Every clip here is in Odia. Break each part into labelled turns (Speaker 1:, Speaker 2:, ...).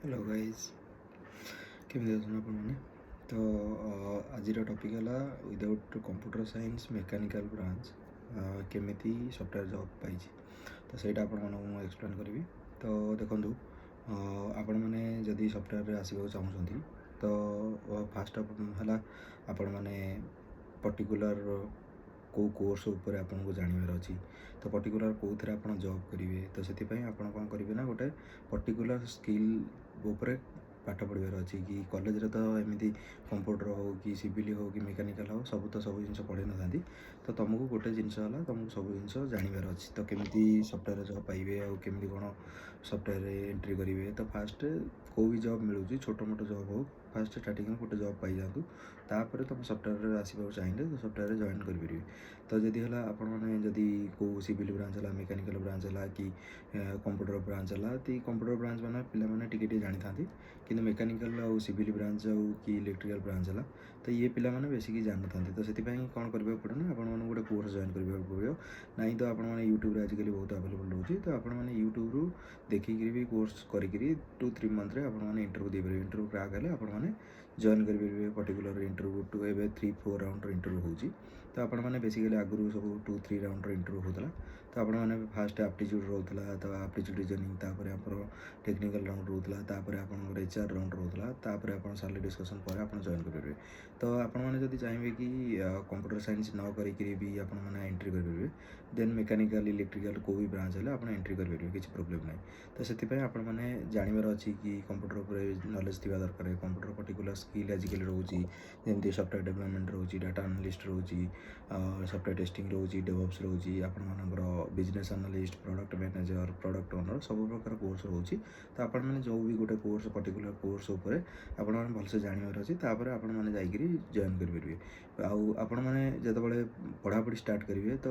Speaker 1: ହ୍ୟାଲୋ ଗାଇଜ୍, କେମିତି ଅଛନ୍ତି ଆପଣମାନେ? ତ ଆଜିର ଟପିକ୍ ହେଲା without computer science mechanical branch କେମିତି ସଫ୍ଟୱେର୍ ଜବ୍ ପାଇଛି। ତ ସେଇଟା ଆପଣମାନଙ୍କୁ ମୁଁ ଏକ୍ସପ୍ଲେନ୍ କରିବି। ତ ଦେଖନ୍ତୁ, ଆପଣମାନେ ଯଦି ସଫ୍ଟୱେର୍ରେ ଆସିବାକୁ ଚାହୁଁଛନ୍ତି, ତ ଫାଷ୍ଟ ହେଲା ଆପଣମାନେ ପର୍ଟିକୁଲାର କେଉଁ କୋର୍ସ ଉପରେ ଆପଣଙ୍କୁ ଜାଣିବାର ଅଛି, ତ ପର୍ଟିକୁଲାର କେଉଁଥିରେ ଆପଣ ଜବ୍ କରିବେ। ତ ସେଥିପାଇଁ ଆପଣ କ'ଣ କରିବେ ନା, ଗୋଟେ ପର୍ଟିକୁଲାର ସ୍କିଲ୍ ଉପରେ ପାଠ ପଢ଼ିବାର ଅଛି କି କଲେଜରେ ତ ଏମିତି କମ୍ପ୍ୟୁଟର ହଉ କି ସିଭିଲ୍ ହଉ କି ମେକାନିକାଲ୍ ହଉ, ସବୁ ତ ସବୁ ଜିନିଷ ପଢ଼େଇ ନଥାନ୍ତି। ତ ତୁମକୁ ଗୋଟେ ଜିନିଷ ହେଲା, ତୁମକୁ ସବୁ ଜିନିଷ ଜାଣିବାର ଅଛି। ତ କେମିତି ସଫ୍ଟୱେର୍ ଜବ୍ ପାଇବେ ଆଉ କେମିତି କ'ଣ ସଫ୍ଟୱେର୍ରେ ଏଣ୍ଟ୍ରି କରିବେ? ତ ଫାଷ୍ଟ କେଉଁ ବି ଜବ୍ ମିଳୁଛି, ଛୋଟ ମୋଟ ଜବ୍ ହଉ, ଫାଷ୍ଟ ଷ୍ଟାର୍ଟିଂରେ ଗୋଟେ ଜବ୍ ପାଇଯାଆନ୍ତୁ। ତାପରେ ତୁମେ ସଫ୍ଟୱେର୍ରେ ଆସିବାକୁ ଚାହିଁଲେ ତ ସଫ୍ଟୱେର୍ରେ ଜଏନ୍ କରିପାରିବେ। ତ ଯଦି ହେଲା ଆପଣମାନେ ଯଦି କେଉଁ ସିଭିଲ୍ ବ୍ରାଞ୍ଚ ହେଲା, ମେକାନିକାଲ୍ ବ୍ରାଞ୍ଚ ହେଲା କି କମ୍ପ୍ୟୁଟର ବ୍ରାଞ୍ଚ ହେଲା, କି କମ୍ପ୍ୟୁଟର ବ୍ରାଞ୍ଚ ମାନେ ପିଲାମାନେ ଟିକେ ଟିକେ ଜାଣିଥାନ୍ତି, କିନ୍ତୁ ମେକାନିକାଲ୍ ଆଉ ସିଭିଲ୍ ବ୍ରାଞ୍ଚ ଆଉ କି ଇଲେକ୍ଟ୍ରିକାଲ୍ ବ୍ରାଞ୍ଚ ହେଲା, ତ ଇଏ ପିଲାମାନେ ବେଶୀ କିଛି ଜାଣିନଥାନ୍ତି। ତ ସେଥିପାଇଁ କ'ଣ କରିବାକୁ ପଡ଼ିବ ନା, ଆପଣମାନଙ୍କୁ ଗୋଟେ କୋର୍ସ ଜଏନ୍ କରିବାକୁ ପଡ଼ିବ। ନାହିଁ ତ ଆପଣମାନେ ୟୁଟ୍ୟୁବରେ ଆଜିକାଲି ବହୁତ ଆଭେଲେବଲ୍ ରହୁଛି। ତ ଆପଣମାନେ ୟୁଟ୍ୟୁବରୁ ଦେଖିକିରି ବି କୋର୍ସ କରିକିରି 2-3 ମନ୍ଥରେ ଆପଣମାନେ ଇଣ୍ଟରଭ୍ୟୁ ଦେଇପାରିବେ। ଇଣ୍ଟରଭ୍ୟୁ କ୍ରାକ୍ ହେଲେ ଆପଣମାନେ ଜଏନ୍ କରିପାରିବେ। ପର୍ଟିକୁଲାର ଇଣ୍ଟରଭ୍ୟୁ ଟୁ ଏବେ 3-4 ରାଉଣ୍ଡର ଇଣ୍ଟରଭ୍ୟୁ ହେଉଛି। ତ ଆପଣମାନେ ବେସିକାଲି ଆଗରୁ ସବୁ 2-3 ରାଉଣ୍ଡର ଇଣ୍ଟରଭ୍ୟୁ ହେଉଥିଲା। ତ ଆପଣମାନେ ଫାଷ୍ଟ ଆପ୍ଟିଚ୍ୟୁଡ଼୍ ରହୁଥିଲା, ତ ଆପ୍ଟିଚ୍ୟୁଡ଼୍, ରିଜନିଂ, ତାପରେ ଆମର ଟେକ୍ନିକାଲ୍ ରାଉଣ୍ଡ ରହୁଥିଲା, ତାପରେ ଆପଣଙ୍କର ଏଚ୍ ଆର୍ ରାଉଣ୍ଡ ରହୁଥିଲା, ତାପରେ ଆପଣ ସାଲେରୀ ଡିସ୍କସନ୍ ପରେ ଆପଣ ଜଏନ୍ କରିପାରିବେ। ତ ଆପଣମାନେ ଯଦି ଚାହିଁବେ କି କମ୍ପ୍ୟୁଟର ସାଇନ୍ସ ନ କରିକିରି ବି ଆପଣମାନେ ଏଣ୍ଟ୍ରି କରିପାରିବେ, ଦେନ୍ ମେକାନିକାଲ୍, ଇଲେକ୍ଟ୍ରିକାଲ୍ କେଉଁ ବି ବ୍ରାଞ୍ଚ ହେଲେ ଆପଣ ଏଣ୍ଟ୍ରି କରିପାରିବେ, କିଛି ପ୍ରୋବ୍ଲେମ୍ ନାହିଁ। ତ ସେଥିପାଇଁ ଆପଣମାନେ ଜାଣିବାର ଅଛି କି କମ୍ପ୍ୟୁଟର ଉପରେ ନଲେଜ୍ ଥିବା ଦରକାର। କମ୍ପ୍ୟୁଟର ପର୍ଟିକୁଲାର ସ୍କିଲ୍ ଆଜିକାଲି ରହୁଛି, ଯେମିତି ସଫ୍ଟୱେର୍ ଡେଭଲପମେଣ୍ଟ ରହୁଛି, ଡାଟା ଆନାଲିଷ୍ଟ ରହୁଛି, ସଫ୍ଟୱେର୍ ଟେଷ୍ଟିଂ ରହୁଛି, ଡେଭଅପ୍ସ ରହୁଛି, ଆପଣମାନଙ୍କର business analyst, product manager, product owner, ସବୁ ପ୍ରକାର କୋର୍ସ ରହୁଛି। ତ ଆପଣମାନେ ଯେଉଁ ବି ଗୋଟେ କୋର୍ସ, ପର୍ଟିକୁଲାର କୋର୍ସ ଉପରେ ଆପଣମାନେ ଭଲସେ ଜାଣିବାର ଅଛି। ତାପରେ ଆପଣମାନେ ଯାଇକିରି ଜଏନ୍ କରିପାରିବେ। ଆଉ ଆପଣମାନେ ଯେତେବେଳେ ପଢ଼ାପଢ଼ି ଷ୍ଟାର୍ଟ କରିବେ, ତ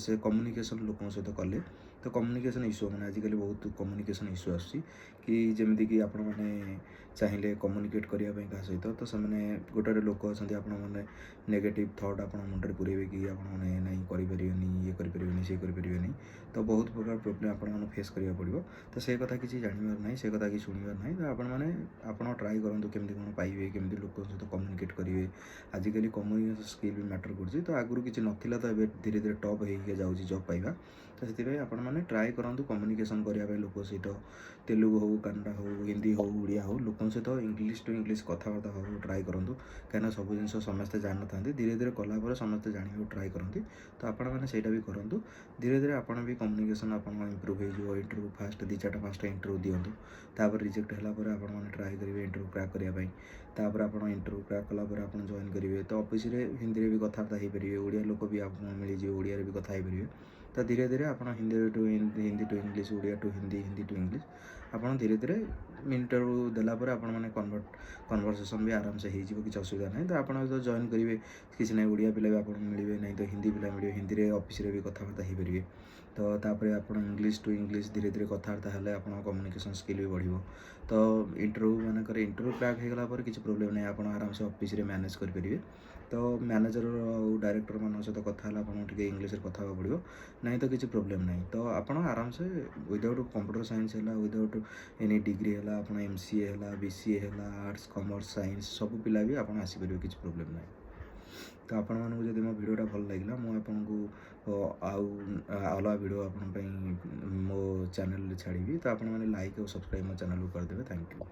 Speaker 1: ସେ କମ୍ୟୁନିକେସନ୍ ଲୋକଙ୍କ ସହିତ କଲେ, ତ କମ୍ୟୁନିକେସନ୍ ଇସ୍ୟୁ ମାନେ ଆଜିକାଲି ବହୁତ କମ୍ୟୁନିକେସନ୍ ଇସ୍ୟୁ ଆସୁଛି କି ଯେମିତିକି ଆପଣମାନେ ଚାହିଁଲେ କମ୍ୟୁନିକେଟ୍ କରିବା ପାଇଁ କାହା ସହିତ, ତ ସେମାନେ ଗୋଟେ ଗୋଟେ ଲୋକ ଅଛନ୍ତି, ଆପଣମାନେ ନେଗେଟିଭ୍ ଥଟ୍ ଆପଣ ମୁଣ୍ଡରେ ପୁରେଇବେ କି ଆପଣମାନେ ନାଇଁ କରିପାରିବେନି, ଇଏ କରିପାରିବେନି, ସିଏ କରିପାରିବେନି। ତ ବହୁତ ପ୍ରକାର ପ୍ରୋବ୍ଲେମ୍ ଆପଣମାନଙ୍କୁ ଫେସ୍ କରିବାକୁ ପଡ଼ିବ। ତ ସେ କଥା କିଛି ଜାଣିବାର ନାହିଁ, ସେ କଥା କିଛି ଶୁଣିବାର ନାହିଁ। ତ ଆପଣମାନେ ଆପଣ ଟ୍ରାଏ କରନ୍ତୁ କେମିତି କ'ଣ ପାଇବେ, କେମିତି ଲୋକଙ୍କ ସହିତ କମ୍ୟୁନିକେଟ୍ କରିବେ। ଆଜିକାଲି କମ୍ୟୁନିକେସନ୍ ସ୍କିଲ୍ ବି ମ୍ୟାଟର୍ କରୁଛି। ତ ଆଗରୁ କିଛି ନଥିଲା, ତ ଏବେ ଧୀରେ ଧୀରେ ଟପ୍ ହେଇକି ଯାଉଛି ଜବ୍ ପାଇବା। ତ ସେଥିପାଇଁ ଆପଣମାନେ ଟ୍ରାଏ କରନ୍ତୁ କମ୍ୟୁନିକେସନ୍ କରିବା ପାଇଁ ଲୋକ ସହିତ। ତେଲୁଗୁ ହଉ, କାନାଡ଼ା ହଉ, ହିନ୍ଦୀ ହଉ, ଓଡ଼ିଆ ହଉ, ଲୋକଙ୍କ ସହିତ ଇଂଲିଶ ଟୁ ଇଂଲିଶ କଥାବାର୍ତ୍ତା ହେବାକୁ ଟ୍ରାଏ କରନ୍ତୁ। କାହିଁକିନା ସବୁ ଜିନିଷ ସମସ୍ତେ ଜାଣିନଥାନ୍ତି। ଧୀରେ ଧୀରେ କଲା ପରେ ସମସ୍ତେ ଜାଣିବାକୁ ଟ୍ରାଏ କରନ୍ତି। ତ ଆପଣମାନେ ସେଇଟା ବି କରନ୍ତୁ। ଧୀରେ ଧୀରେ ଆପଣ ବି କମ୍ୟୁନିକେସନ୍ ଆପଣଙ୍କ ଇମ୍ପ୍ରୁଭ୍ ହେଇଯିବ। ଇଣ୍ଟରଭ୍ୟୁ ଫାଷ୍ଟ ଦୁଇ ଚାରିଟା ପାଞ୍ଚଟା ଇଣ୍ଟରଭ୍ୟୁ ଦିଅନ୍ତୁ। ତାପରେ ରିଜେକ୍ଟ ହେଲା ପରେ ଆପଣମାନେ ଟ୍ରାଏ କରିବେ ଇଣ୍ଟରଭ୍ୟୁ କ୍ରାକ୍ କରିବା ପାଇଁ। ତାପରେ ଆପଣ ଇଣ୍ଟରଭ୍ୟୁ କ୍ରାକ୍ କଲା ପରେ ଆପଣ ଜଏନ୍ କରିବେ। ତ ଅଫିସରେ ହିନ୍ଦୀରେ ବି କଥାବାର୍ତ୍ତା ହେଇପାରିବେ, ଓଡ଼ିଆ ଲୋକ ବି ଆପଣଙ୍କୁ ମିଳିଯିବେ, ଓଡ଼ିଆରେ ବି କଥା ହେଇପାରିବେ। ତ ଧୀରେ ଧୀରେ ଆପଣ Hindi to English, Odia to Hindi, Hindi to English, ଆପଣ ଧୀରେ ଧୀରେ ଇଣ୍ଟରଭ୍ୟୁ ଦେଲା ପରେ ଆପଣମାନେ କନଭରସେସନ୍ ବି ଆରାମସେ ହେଇଯିବ, କିଛି ଅସୁବିଧା ନାହିଁ। ତ ଆପଣ ଯେତେବେଳେ ଜଏନ୍ କରିବେ, କିଛି ନାହିଁ, ଓଡ଼ିଆ ପିଲା ବି ଆପଣଙ୍କୁ ମିଳିବେ, ନାହିଁ ତ ହିନ୍ଦୀ ପିଲା ମିଳିବେ, ହିନ୍ଦୀରେ ଅଫିସରେ ବି କଥାବାର୍ତ୍ତା ହେଇପାରିବେ। ତ ତାପରେ ଆପଣ ଇଂଲିଶ ଟୁ ଇଂଲିଶ ଧୀରେ ଧୀରେ କଥାବାର୍ତ୍ତା ହେଲେ ଆପଣଙ୍କ କମ୍ୟୁନିକେସନ୍ ସ୍କିଲ୍ ବି ବଢ଼ିବ। ତ ଇଣ୍ଟରଭ୍ୟୁ ମାନଙ୍କରେ ଇଣ୍ଟରଭ୍ୟୁ କ୍ରାକ୍ ହେଇଗଲା ପରେ କିଛି ପ୍ରୋବ୍ଲେମ୍ ନାହିଁ, ଆପଣ ଆରାମସେ ଅଫିସରେ ମ୍ୟାନେଜ୍ କରିପାରିବେ। ତ ମ୍ୟାନେଜର ଆଉ ଡାଇରେକ୍ଟରମାନଙ୍କ ସହିତ କଥା ହେଲେ ଆପଣଙ୍କୁ ଟିକେ ଇଂଲିଶରେ କଥା ହେବାକୁ ପଡ଼ିବ, ନାହିଁ ତ କିଛି ପ୍ରୋବ୍ଲେମ୍ ନାହିଁ। ତ ଆପଣ ଆରାମସେ ୱିଦାଉଟ୍ କମ୍ପ୍ୟୁଟର ସାଇନ୍ସ ହେଲା, ୱିଦାଉଟ୍ ଏନି ଡିଗ୍ରୀ ହେଲା, ଆପଣ ଏମ୍ସିଏ ହେଲା, ବିସିଏ ହେଲା, ଆର୍ଟ୍ସ, କମର୍ସ, ସାଇନ୍ସ ସବୁ ପିଲା ବି ଆପଣ ଆସିପାରିବେ, କିଛି ପ୍ରୋବ୍ଲେମ୍ ନାହିଁ। ତ ଆପଣମାନଙ୍କୁ ଯଦି ମୋ ଭିଡ଼ିଓଟା ଭଲ ଲାଗିଲା, ମୁଁ ଆପଣଙ୍କୁ ଆଉ ଅଲଗା ଭିଡ଼ିଓ ଆପଣଙ୍କ ପାଇଁ ମୋ ଚ୍ୟାନେଲରେ ଛାଡ଼ିବି। ତ ଆପଣମାନେ ଲାଇକ୍ ଆଉ ସବସ୍କ୍ରାଇବ୍ ମୋ ଚ୍ୟାନେଲକୁ କରିଦେବେ। Thank you.